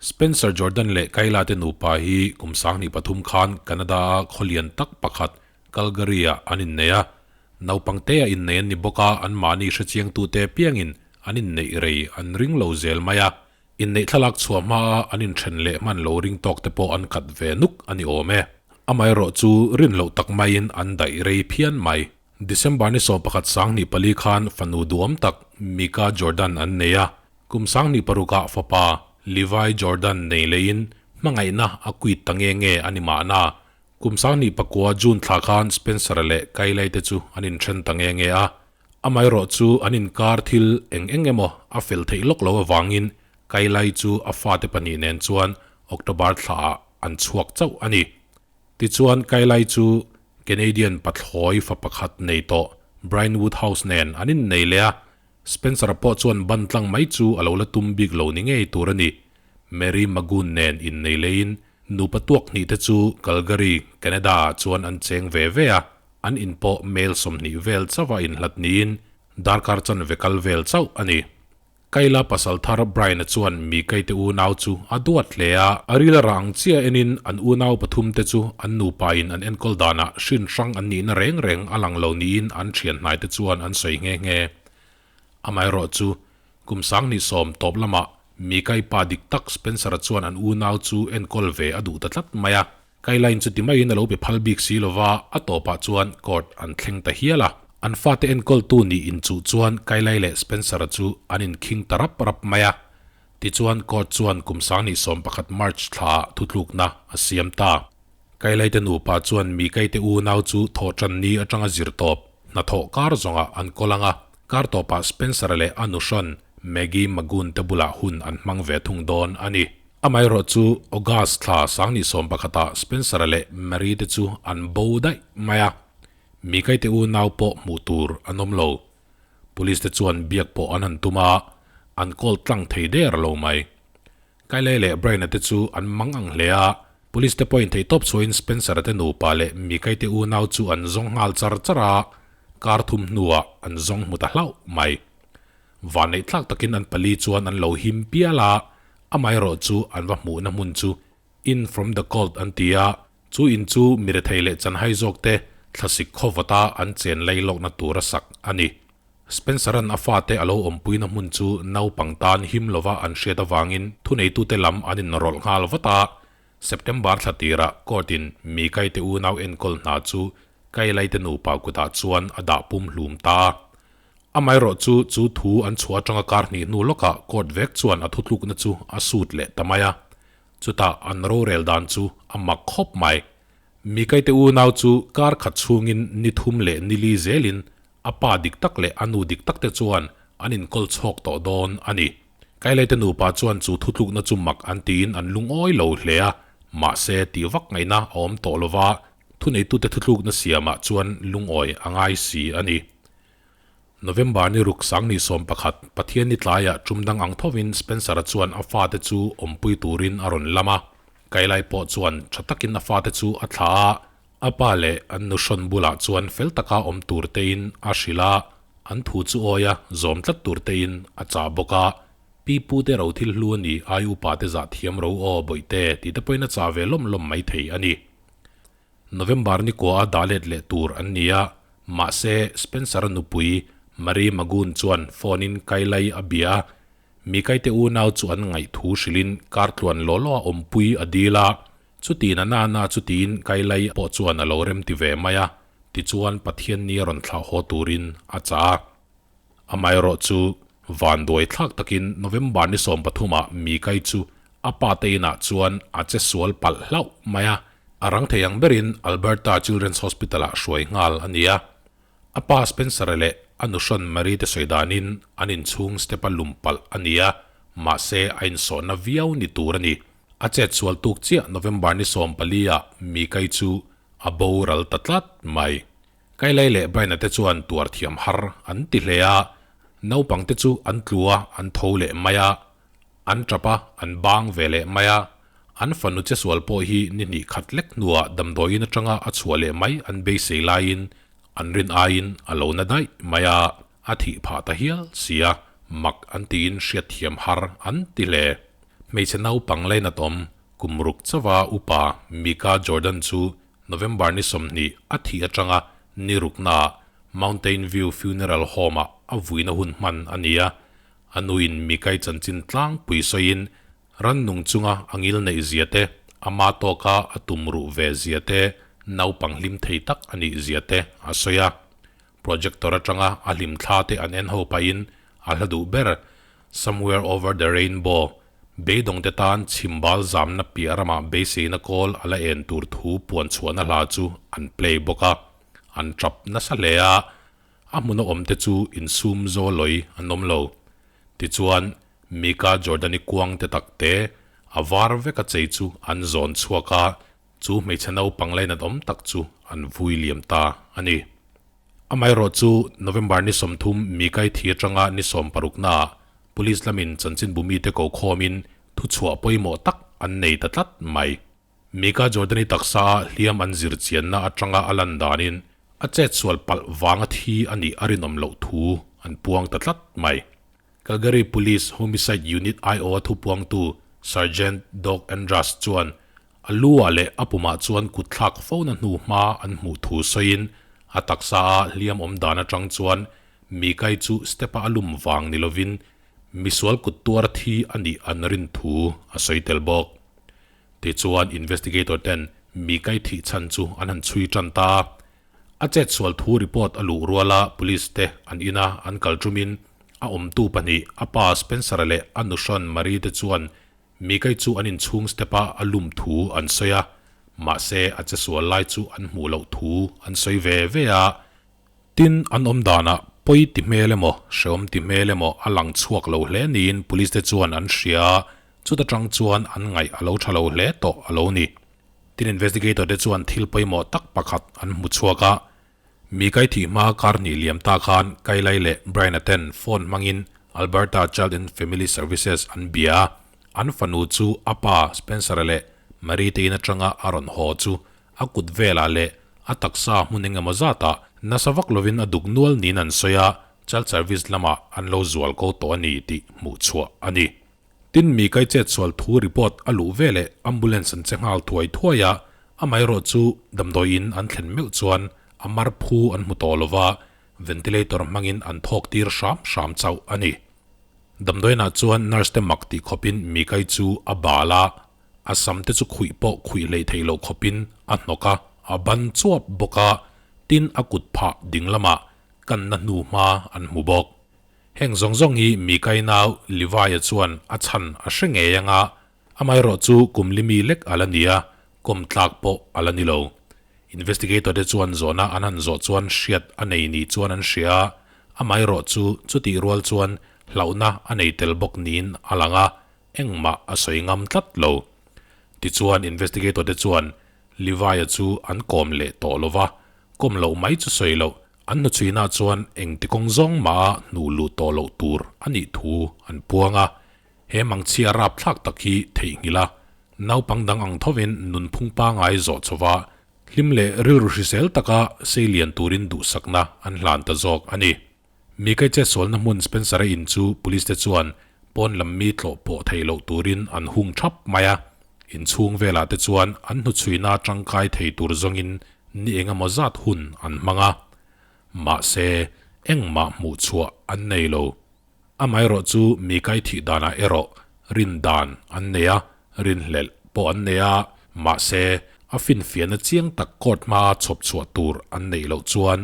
Spencer Jordan leh Kayla te nupa hi kum 23 khan Canada-a khawlian tak pakhat Calgary-ah an innei a. Naupang te a innei an ni bawk a, anmahni hrechiangtute piangin an inneih rei an ring lo zel mai a. Inneih thlalak chhuah hmaa an inthen leh hman lo ring tawk te pawh an kat ve nuk a ni awm e. Amaherawh chu rin loh tak maiin an daih rei phian mai. December ni 11 24 khan fanu duhawm tak Mika Jordan an nei a. Kum 26ah fapa Levi Jordan nei leiin hmangaihna a quit ta nge nge a ni mahna. Kum 29 June thla khan Spencer-a leh Kylie te chu an inthen ta nge nge a. Amaherawh chu an inkar thil eng eng emaw a fel theih lawk lo avangin Kailai chu a fate pahnih nen chuan October thlaah an chhuak chauh a ni. Tichuan Kailai chu Canadian pathlawi fa pakhat nei tawh Brian Woodhouse nen an innei leh a, Spencer-a pawh chuan ban tlang mai chu a lo la tum bik lo ni ngei tur a ni. Mary Magoon nen innei leiin nupa tuak hnih te chu Calgary, Canada-ah chuan an cheng ve ve a. An in pawh mail 20 vel chauh a inhlat niin darkar chanve kal vel chauh a ni. Kayla pasal thar Brian-a chuan mi Kay-te unau chu a duat hle a. A ril a rah ang chiah enin an unau pathum te chu an nupa in an enkawl danah hrin hrang an nihna reng reng a lang lo niin an thian hnai te chuan an sawi nghe nghe. Amaherawh chu kum 2010 tawp lamah mi Kay pa dik tak Spencer-a chuan an unau chu enkawl ve a duh ta tlat mai a. Kailain chuti maiin a lo be phal bik si lova, a tawpah chuan court an thleng ta hial a. An fate enkawltu nih inchuh chuan Kailai leh Spencer-a chu an inkhing ta rap rap mai a. Tichuan court chuan kum 21 March thlaah thutlukna a siam ta. Kailai te nupa chuan mi Kaite unau chu thawhtan ni atanga zir tawp, hnathawh kar zawngah an kawl ang a. Kar tawpah Spencer-a leh a nuhrawn Maggie Magoon te bulah hun an hmang ve thung dawn a ni. Amaherawh chu August thla 21ah Spencer-a leh Marie te chu an bo daih mai a, mi Kaite unau pawh hmuh tur an awm lo. Police te chuan biak pawh an han tum a, an call tlang thei der lo mai. Kyle leh Brian-a te chu an mang ang hle a, Police te pawhin thei tawp chhuahin Spencer-a te nupa leh mi Kaite unau chu an zawng nghal char char a, kar thum hnuah an zawng hmu ta hlauh mai. Vanneih tlak takin an pali chuan an lo him pial a, amaherawh chu an va hmuhna hmun chu In from the cold an ti a, chu in chu mirethei leh chanhai zawk te thlasik khawvata an chen lei lawkna tur a sak a ni. Spencer-a'n a fate a lo awmpuina hmun chu naupang tan him lova an hriat avangin thuneitute lam an inrawlh nghal vat a, September thla tirah court-in mi Kaite unau enkawl hna chu Kailaite nupa kutah chuan a dah pum hlum ta a. Amaherawh chu chu thu an chhuah atanga kar hnih hnu lawkah court vek chuan a thutlukna chu a sut leh ta mai a. Chutah an rorel dan chu a mak khawp mai. Mi Kaite unau chu kar khat chhungin ni thum leh ni li zelin a pa dik tak leh a nu dik tak te chuan an inkawl chhawk tawh dawn a ni. Kailaite nupa chuan chu thutlukna chu mak an tiin an lungawi lo hle a, mahse tih vak ngaihna a awm tawh lova, thuneitute thutlukna siamah chuan lungawi a ngai si a ni. November ni ruk 21 Pathian ni tlaiah tum dang ang thovin Spencer-a chuan a fate chu awmpui turin a rawn lam a. Kailai pawh chuan tha takin a fate chu a thlah a, a pa leh an nuhrawn bulah chuan fel taka awm tur tein a hrilh a, an thu chu awi a, zawm tlat tur tein a chah bawk a. Pi pu te ro thil hlu a ni, ai upa te zah thiam ro aw bawihte tih te pawhin a chah ve lawm lawm mai thei a ni. November ni kua a dah let leh tur an ni a, mahse Spencer-a nupui Marie Magoon chuan phone-in Kailai a bia a, mi Kaite unau chu an ngaih thu hrilhin kar tluan law law a awmpui a dil a, chutin a nana chutiin Kailai pawh chuan a lo remti ve mai a, tichuan Pathian ni a rawn thlah haw turin a chah a. Amaherawh chu van duai thlak takin November ni 13ah mi Kai chu a pa te inah chuan a che sual palh hlauh mai a, a rang thei ang berin Alberta Children's Hospital-ah hruai nghal a ni a. A pa Spencer-a leh a nuhrawn Marie te sawi danin an inchhung step-a lum palh a ni a, mahse a insawhna viau ni tur a ni. A chet sual tuk chiah November ni 14-ah mi Kai chu a boral ta tlat mai. Kailai leh Brian-a te chuan tuar thiam har an ti hle a, naupang te chu an tlu a, an tho leh mai a, an tap a, an bang ve leh mai a. An fanu che sual pawh hi ni hnih khat lek hnuah damdawiin atanga a chhuah leh mai an beisei laiin an rin aiin a lo na daih mai a, a thih phah ta hial si a, mak an tiin hriatthiam har an ti hle. Hmeichhe naupang lainat awm kum ruk chauha upa Mika Jordan chu November ni 20 a thih atanga ni ruknaah Mountain View Funeral Home-ah a vuina hun hman a ni a. A nuin Mikai chanchin tlangpui sawiin rannung chunga a ngil neih zia te, ama tawka a tum ruh ve zia te, naupang hlim thei tak a nih zia te a sawi a. Projector atanga a hlimthla te an en ho pahin a hla duh ber Somewhere Over the Rainbow, beidawng te tan chhimbal zamna piah ramah beiseina kawl a la en tur thu puan chhuahna hla chu an play bawk a, an tap nasa hle a, a hmuna awm te chu insum zaw lawi an awm lo. Tichuan, Mika Jordani kuang te tak te a var vek a chei chu an zawn chhuak a, Chu hmeichhe naupang lainat awm tak chu an vui liam ta a ni. Amaherawh chu November ni 30 Mikai thi atanga ni 60 naah Police lamin chanchinbu mite ko khawmin thuchhuah pawimawh tak an nei ta tlat mai. Mika Jordani taksa a hliam an zir chianna atanga a lan danin a chetsual palh vanga thi a nih a rinawm loh thu an puang ta tlat mai. Calgary Police Homicide Unit IO a thupuangtu Sergeant Doug Andrus chuan a lu-ah leh a pumah chuan kutthlak fona hnu hma an hmuh thu sawiin a taksa a hliam awm dan atang chuan Mikai chu step-a a lum vang ni lovin misual kut tuar thi a nih an rin thu a sawi tel bawk. Tichuan investigator ten Mikai thih chhan chu an han chhui tan ta a. A chetsual thu report a luh ruala police te an ina an kal ṭumin a awmtu pahnih a pa Spencer-a leh a nuhrawn Marie te chuan Mikai chu an inchhung step-a a lum thu an sawi a, mahse a chesual lai chu an hmuh loh thu an sawi ve ve a. Tin, an awm danah pawi ti hmel emaw, hreawm ti hmel emaw a lang chhuak lo hle niin police te chuan an hria a, chuta ṭang chuan an ngaih a lo ṭha lo hle tawh a lo ni. Tin investigator te chuan thil pawimawh tak pakhat an hmu chhuak a, mi kai thih hma kar hnih liam ta khan Kailai leh Brian-a ten phone hmangin Alberta Child and Family Services an bia a, an fanu chu a pa Spencer-a leh Marie te in atanga a rawn haw chu a kut velah leh a taksa hmun engemaw zatah nasa vak lovin a duk nual niin an sawi a, Child Service lamah an lo zual ko tawh a ni tih hmuh chhuah a ni. Tin mi kai chetsual thu report a luh veleh ambulance an che nghal thuai thuai a, amaherawh chu damdawi in an thlen meuh chuan a mar phu an hmu tawh lova, ventilator hmangin an thawk tir hram hram chauh a ni. Damdawiinah chuan nurse te mak tih khawpin mi kai chu a bal a, a sam te chu khuih pawh khuih hleih theih loh khawpin a hnawk a, a ban chuap bawk a, tin a kut phah ding lamah kanna hnu hma an hmu bawk. Heng zawng zawng hi Mikai nau Levi-a chuan a chhan a hre ngei ang a, amaherawh chu kum li mi lek a la ni a, kawm tlak pawh a la ni lo. Investigator te chuan zawhna an han zawh chuan hriat a nei ni chuan an hria a, amaherawh chu chutih rual chuan hlauhna a nei tel bawk niin a lang a, engmah a sawi ngam tlat lo. Tichuan investigator te chuan Levi-a chu an kawm leh tawh lo va, kawm loh mai chu sawi loh, An hnuchhuinah chuan engti kawng zawng maha hnuh luh tawh loh tur a nih thu an puang a, he mangchhia rapthlak tak hi theihnghilh a, naupang dang ang thovin nunphung pangai zawh chauha hlim leh rilru hrisel taka sei lian turin duhsakna an hlan ta zawk a ni. Mikei chetsualna hmun Spencer-a in chu police te chuan pawn lam mi tlawh pawh theih loh turin an hung thap mai a, inchhung velah te chuan an hnuchhuina tangkai thei tur zawngin Ni engemaw zat hun an hmang a, mahse engmah hmuh chhuah an nei lo. Amaherawh chu mi kai thih danah erawh rin dan an nei a, rinhlelh pawh an nei a, mahse a finfiahna chiang tak court hmaa chhawp chhuah tur an neih loh chuan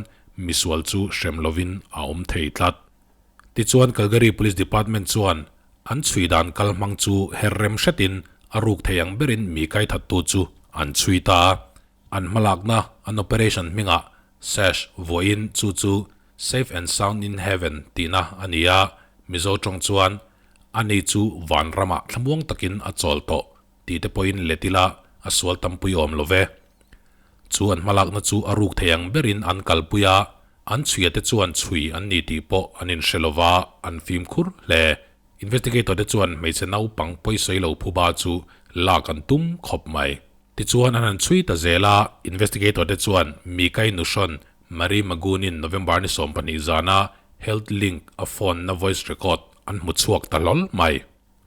misual chu hrem lovin a awm thei tlat. Tichuan Calgary Police Department chuan an chhui dan kal hmang chu her rem hretin a ruk thei ang berin mi kai thattu chu an chhui ta a. An hmalakna, an operation hmingah Sash vawiin chu chu Safe and Sound in Heaven tihna a ni a, Mizo tawng chuan Ani chu van ramah thlamuang takin a chawl tawh tih te pawhin let ila a sual tampui awm lo ve. Chu an hmalakna chu a ruk thei ang berin an kalpui a, an chhuia te chuan chhui an ni tih pawh an inhre lo va, an fimkhur hle. Investigator te chuan hmeichhe naupang pawisawi lo phuba chu lak an tum khawp mai. Tichuan an han chhui ta zel a, investigator te chuan Mikai Nuhrawn Marie Magoon-in November ni 12 zana Health Link a phone na voice record an hmu chhuak ta hlawl mai.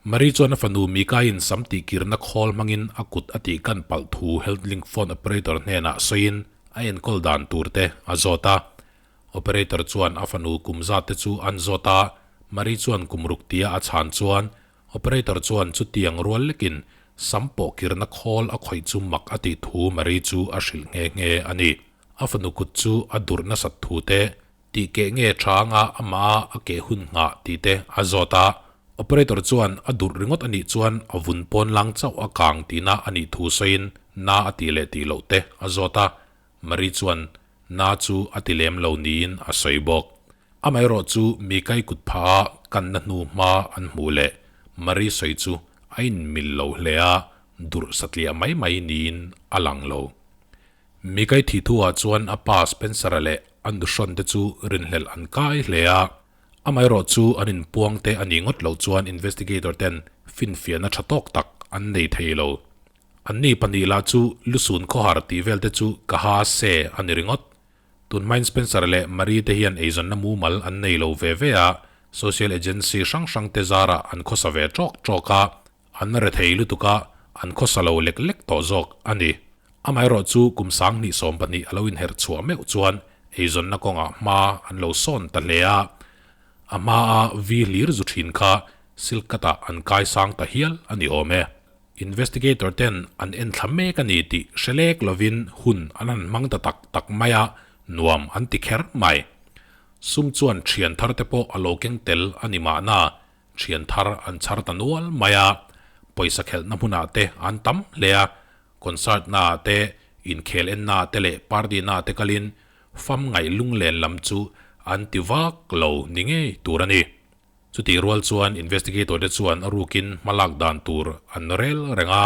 Marie chuan a fanu Mika-in sam tihkirna khawl hmangin a kut a tihkan palh thu Healthlink phone operator hnenah sawiin a enkawl dan tur te a zawt a. Operator chuan a fanu kum zat te chu an zawt a, Marie chuan kum ruk tia a chhan chuan Operator chuan chutiang rual lekin sam pawh kirna khawl a khawih chu mak a tih thu Marie chu a hrilh nghe nghe a ni. A fanu kut chu a durh nasat thu te, tih keh nge tha anga amah a a keh hun nghah tih te a zawt a. Operator chuan a durh ringawt a nih chuan a vun pawn lang chauh a kang tihna a nih thu sawiin na a tih leh tih loh te a zawt a. Marie chuan na chu a ti lem lo niin a sawi bawk. Amaherawh chu mi kai kut phah a kanna hnu hma an hmuh leh Marie sawi chu a inmil lo hle a, durh satliah mai mai niin a lang lo. Mi kai thih thu ah chuan a pa Spencer-a leh a nuhrawn te chu rinhlelh an kai hle a, amaherawh chu an inpuang te a nih ngawt loh chuan investigator ten finfiahna tha tawk tak an nei thei lo. Anni pahnih lah chu lusun khawhar tih vel te chu ka ha se a ni ringawt. Tun hmain Spencer leh Marie te hian eizawnna mumal an nei lo ve ve a, social agency hrang hrang te zarah an khawsa ve tawk tawk a, an rethei lutuk a, an khawsa lo lek lek tawh zawk a ni. Amaherawh chu kum 20 20 a lo inherh chhuah meuh chuan eizawnna kawngah hma an lo sawn ta hle a, a hmaa vi hlir zu thin kha silkatah an kaisang ta hial a ni awm e. Investigator ten an en thla mek a ni tih hre lek lovin hun an han hmang ta tak tak mai a, nuam an ti kher mai. Sum chuan thian thar te pawh a lo keng tel a ni mahna, thian thar an chhar ta nual mai a, pawisa khelhna hmunah te an tam hle a, concert naah te, inkhel en naah te leh party naah te kalin fam ngaih lunglen lam chu an ti vak lo ni ngei tur a ni. Chutih rual chuan investigator te chuan a rukin hmalak dan tur an rel reng a,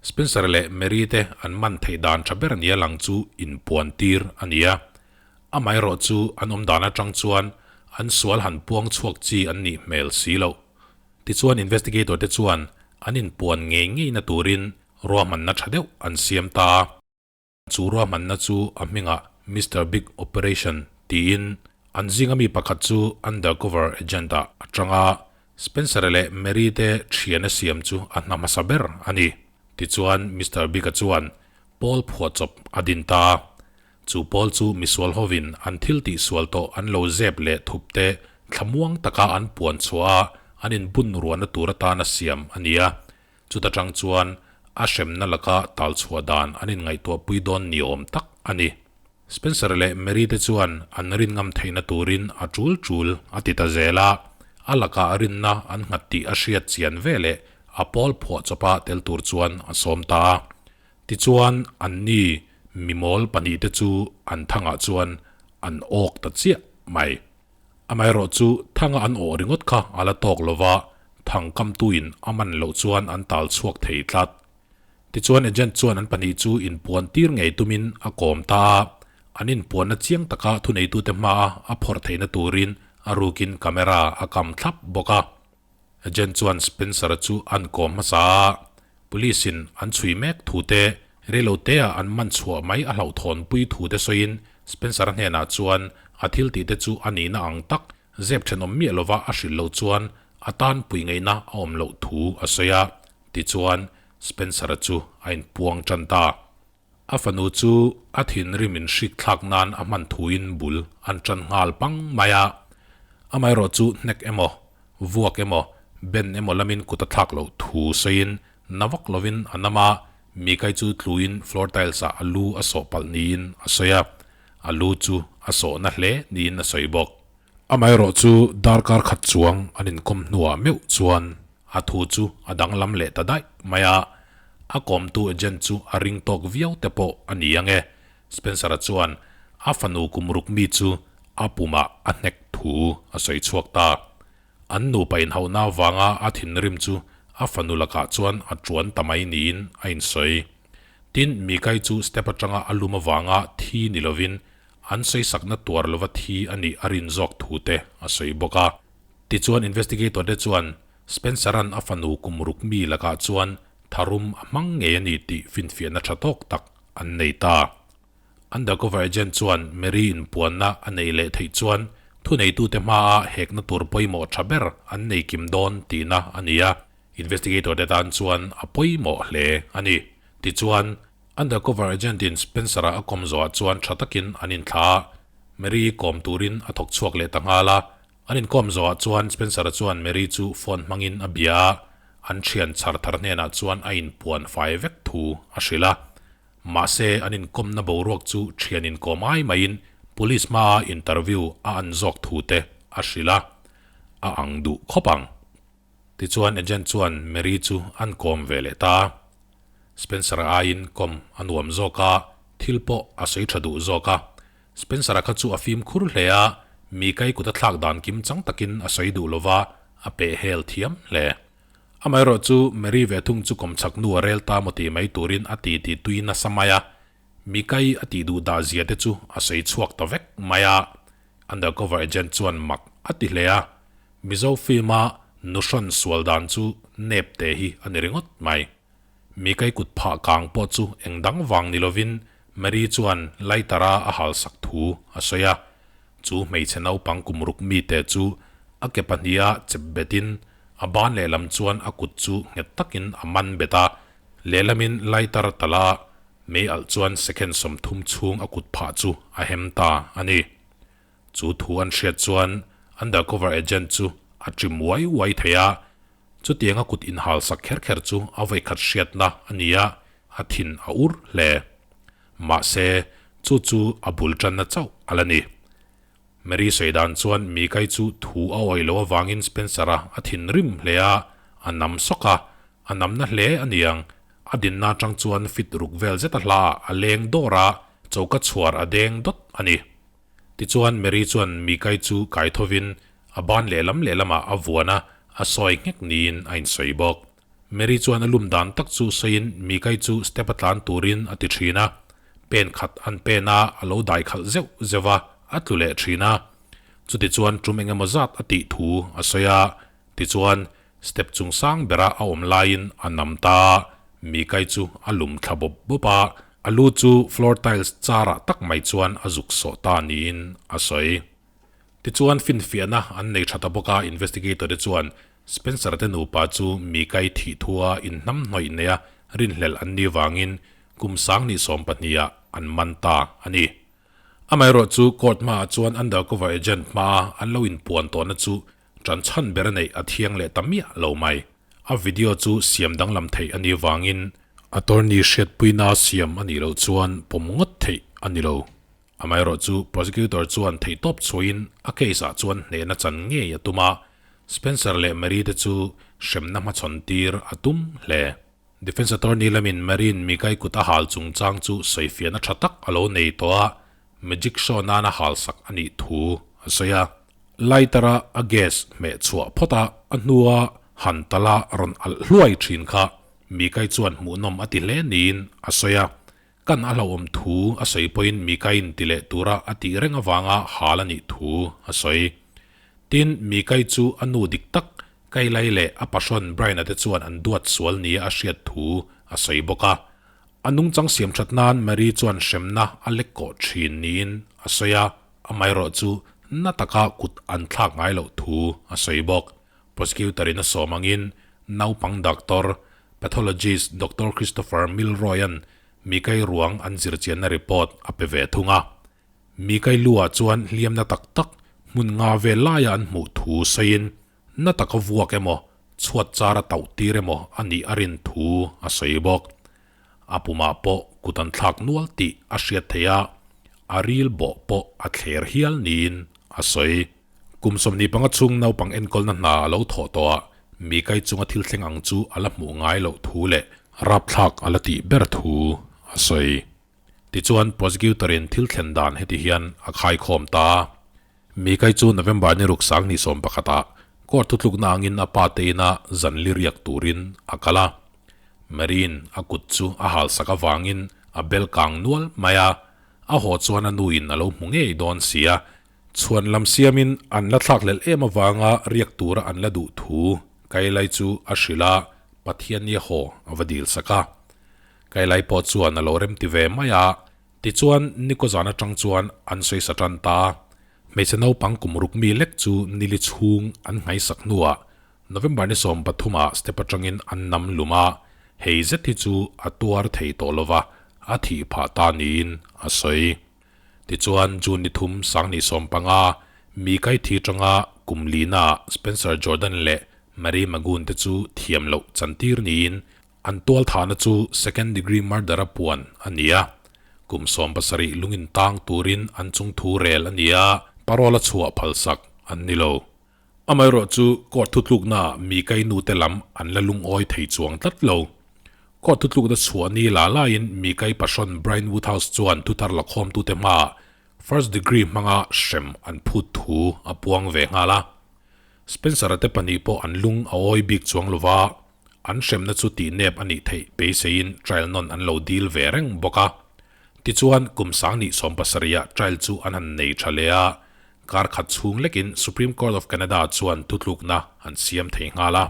Spencer leh Mary te an man theih dan tha ber nia lang chu inpuan tir a ni a. Amaherawh chu an awm dan atang chuan an sual han puang chhuak chi an nih hmel si loh. Tichuan investigator te chuan an inpuan ngei ngeina turin ruahmanna tha deuh an siam ta a. Chu ruahmanna chu a hmingah Mister Big Operation tiin an zinga mi pakhat chu undercover agent ah a tang a, Spencer leh Mary te thian a siam chu a hna hmasa ber a ni. Tichuan Mister Big-a chuan pawl phuahchawp a din ta. Chu pawl chu misual hovin an thil tihsual tawh an lo zep leh thup te thlamuang taka an puan chhuah a an inbun ruahna tur atana siam a ni a. Chuta tang chuan a hremna laka tal chhuah dan an inngaihtuahpui dawn ni awm tak a ni. Spencer leh Mary te chuan an rin ngam theihna turin a tul tul a ti ta zel a, a lakah rinna an nghat tih a hriat chian veleh a pawl phuah chawpa tel tur chuan a sawm ta a. Tichuan anni mimawl pahnihte chu an thangah chuan an awk ta chiah mai. Amaherawh chu thanga an awh ringawt kha a la tawk lo va, thang kamtuin a man loh chuan an tal chhuak thei tlat. Tichuan agent chuan an pahnih chu inpuan tir ngei tumin a kawm ta a, an inpuanna chiang taka thuneitute hmaa a phawrh theihna turin a rukin camera a kam thlap bawk a. Agent chuan Spencer-a chu an kawm hmasa a, Police-in an chhui mek thu te, reilote-a an man chhuah mai a hlauhthawnpui thu te sawiin Spencer-a hnenah chuan a thil tih te chu a nihna ang tak zep thenawm miah lova a hrilh loh chuan a tanpui ngaihna a awm loh thu a sawi a, tichuan Spencer-a chu a inpuang tan ta. A fanu chu a thinrim inhrik thlak nan a hman thuin bul an tan nghal pang mai a. Amaherawh chu hnek emaw, vuak emaw, ben emaw lamin kut a thlak loh thu sawiin na vak lovin a nam a, mi kai chu tluin floor tiles ah a lu a sawh palh niin a sawi a, a lu chu a sawhna hle niin a sawi bawk. Amaherawh chu darkar khat chuang an inkawm hnuah meuh chuan a thu chu a danglam leh ta daih mai a, a kawmtu agent chu a ring tawk viau te pawh a ni ang e. Spencer-a chuan a fanu kum ruk mi chu a pumah a hnek thu a sawi chhuak ta. An nupa inhauhna avanga a thinrim chu a fanu lakah chuan a tuan ta mai niin a insawi. Tin, Mikai chu step atanga a lum avanga thi ni lovin An sawisakna tuar lova thi a nih a rin zawk thu te a sawi bawk a. Tichuan investigator te chuan Spencer-a'n a fanu kum ruk mi lakah chuan tharum a hmang ngei a ni tih finfiahna tha tawk tak an nei ta. Undercover agent chuan Mary inpuanna a neih leh theih chuan thuneitute hmaa hekna tur pawimawh tha ber an nei kim dawn tihna a ni a. Investigator te tan chuan a pawimawh hle a ni. Tichuan, undercover agent in Spencer-a a kawm zawhah chuan tha takin an inthla a, Mary kawm turin a thawk chhuak leh ta nghal a. An inkawm zawhah chuan Spencer-a chuan Mary chu phone hmangin a bia a, an thian chhar thar hnenah chuan a inpuan fai vek thu a hrilh a. Mahse, an inkawmna boruak chu thian inkawm ai maiin police hmaa interview a an zawk thu te a hrilh a, a ang duh khawp ang. Tichuan agent chuan Mary chu an kawm ve leh ta. Spencer-a aiin kawm a nuam zawk a, thil pawh a sawi tha duh zawk a. Spencer-a kha chu a fimkhur hle a, mi kai kut a thlak dan kim chang takin a sawi duh lova, a peh hel thiam hle. Amaherawh chu Mary ve thung chu kawmchhak nu a rel ta maw tih mai turin a ti ti tui nasa mai a, mi kai a tih duh dah zia te chu a sawi chhuak ta vek mai a. Undercover agent chuan mak a ti hle a, Mizo film-a nuhrawn sual dan chu nep te hi a ni ringawt mai. Mi kai kut phah kang pawh chu eng dang vang ni lovin Mary chuan lighter-a a halsak thu a sawi a. Chu hmeichhe naupang kum ruk mite chu a ke pahniha chep betin a ban lehlam chuan a kut chu nghet takin a man bet a, lehlamin lighter tala mei alh chuan second 30 chhung a kut phah chu a hem ta a ni. Chu thu an hriat chuan undercover agent chu a ṭim uai uai thei a, chutianga kut inhalsak kher kher chu a vawikhat hriatna a ni a, a thin a ur hle. Mahse, chu chu a bul ṭanna chauh a la ni. Mary sawi dan chuan Mikai chu thu a awih loh avangin Spencer-a a thinrim hle a, a nam sawk a, a namna hle a niang. A dinna aṭang chuan fit ruk vel zet a hla a leng dawr a, choka chhuar a deng dawt a ni. Tichuan Mary chuan Mikai chu kai thovin a ban lehlam lehlamah a vuan a, a sawi nghek niin a insawi bawk. Mary chuan a lum dan tak chu sawiin Mikai chu step a tlan turin a ti thin a, pen khat an pen a, a lo dai khalh zeuh zeuh a, a tlu leh thin a. Chutichuan tum eng emaw zat a tih thu a sawi a, tichuan step chung sang bera a awm laiin a nam ta a, Mikai chu a lum thla bawp bawp a, a lu chu floor tiles charah tak mai chuan a zuk sawh ta niin a sawi. Tichuan finfiahna an nei tha ta bawk a, investigator te chuan Spencer te nupa chu Mikai thih thua inhnamhnawih neia rinhlelh an nih vangin kum 2012 ah an man ta a ni. Amaherawh chu court hmaah chuan undercover agent hmaa an lo inpuan tawhna chu ṭan chhan ber a neih a thiang leh ta miah lo mai. A video chu siam danglam theih a nih vangin attorney hriatpuina siam a nih loh chuan pawm ngawt theih a ni lo. Amaherawh chu prosecutor chuan theihtawp chhuahin a case ah chuan hnehna chan ngei a tum a, Spencer leh Marie te chu hremna hmachhawn tir a tum hle. Defence attorney lamin Marie-in Mikai kut a hal chungchang chu sawifiahna tha tak a lo nei tawh a, magic show nana hal sak a nih thu a sawi a. Lighter-a a gas hmeh chhuah phawt a, a hnua han tala rawn alh hluai thin kha Mikai chuan hmuhnawm a ti hle niin a sawi a. Kan a hlauhawm thu a sawi pawhin Mikain ti leh tura a tih reng avanga hal a nih thu a sawi. Tin, Mikai chu a nu dik tak, Kailai leh a pahrawn Brian-a te chuan an duat sual nia a hriat thu a sawi bawk a. A nungchang siam that nan Marie chuan hremna a lek kawh thin niin a sawi a, amaherawh chu na taka kut an thlak ngai loh thu a sawi bawk. Prosecutor-in a sawm angin naupang doctor, pathologist Doctor Christopher Milroy-a'n Mikai ruang an zirchianna report a pe ve thung a. Mikai lu-ah chuan hliamna tak tak hmun nga vel laia an hmuh thu sawiin na taka vuak emaw, chhuat chara tauh tir emaw a nih a rin thu a sawi bawk. A pumah pawh kut an thlak nual tih a hriat theih a, a ril bawh pawh a thler hial niin a sawi. Kum 25 chhung naupang enkawlna hna a lo thawh tawh a, mi kai chunga thil thleng ang chu a la hmuh ngai loh thu leh rapthlak a la tih ber thu a sawi. Tichuan, prosecutor-in thil thlen dan heti hian a khaikhawm ta a. Mi kai chu November ni ruk 2011-ah court thutlukna angin a pa te ina zan li riak turin a kal a. Marine a kut chu a halsak avangin a bel kang nual mai a, a haw chuan a nuin a lo hmu ngei dawn si a. Chhuan lam siamin an la thlakhlelh em avanga riak tura an la duh thu Kailai chu a hrilh a, Pathian ni a haw a va dil sak a. Kailai pawh chuan a lo remti ve mai a. Tichuan, Niko zan atang chuan an sawi sa tan ta. Hmeichhe naupang kum ruk mi lek chu nili chhung an nghaisak hnuah. November ni 13 ah step atangin an nam lum a, hei zet hi chu a tuar thei tawh lova, a thih phah ta niin a sawi. Tichuan June ni 3 2015 mi kai thi tanga kum lina Spencer Jordan leh Marie Magoon te chu thiam loh chantir niin an tual thahna chu second degree murder a puan a ni a. Kum 70 lungin tang turin an chung thu rel a ni a, parole a chhuah phalsak an ni lo. Amaherawh chu court thutlukna mi kai nu te lam an la lungawi thei chuang tlat lo. Court thutlukna chhuah ni la laiin mi kai pahrawn Brian Woodhouse chuan thuthar la khawm tu te hmaah first degree hmanga hrem an phut thu a puang ve nghal a. Spencer-a te pahnih pawh an lung a awi bik chuang lova, an hremna chu tih nep a nih theih beiseiin trial nawn an lo dil ve reng bawk a. Tichuan kum 2017 ah trial chu an han nei tha leh a, kar khat chhung lekin Supreme Court of Canada chuan thutlukna an siam thei nghal a.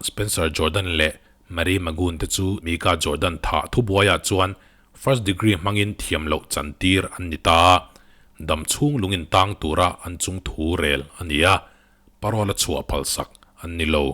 Spencer Jordan leh Marie Magoon te chu Mika Jordan thah thubuaiah chuan first degree hmangin thiam loh chantir an ni ta a, dam chhung lungin tang tura an chung thu rel a ni a, parole a chhuah phalsak an ni lo.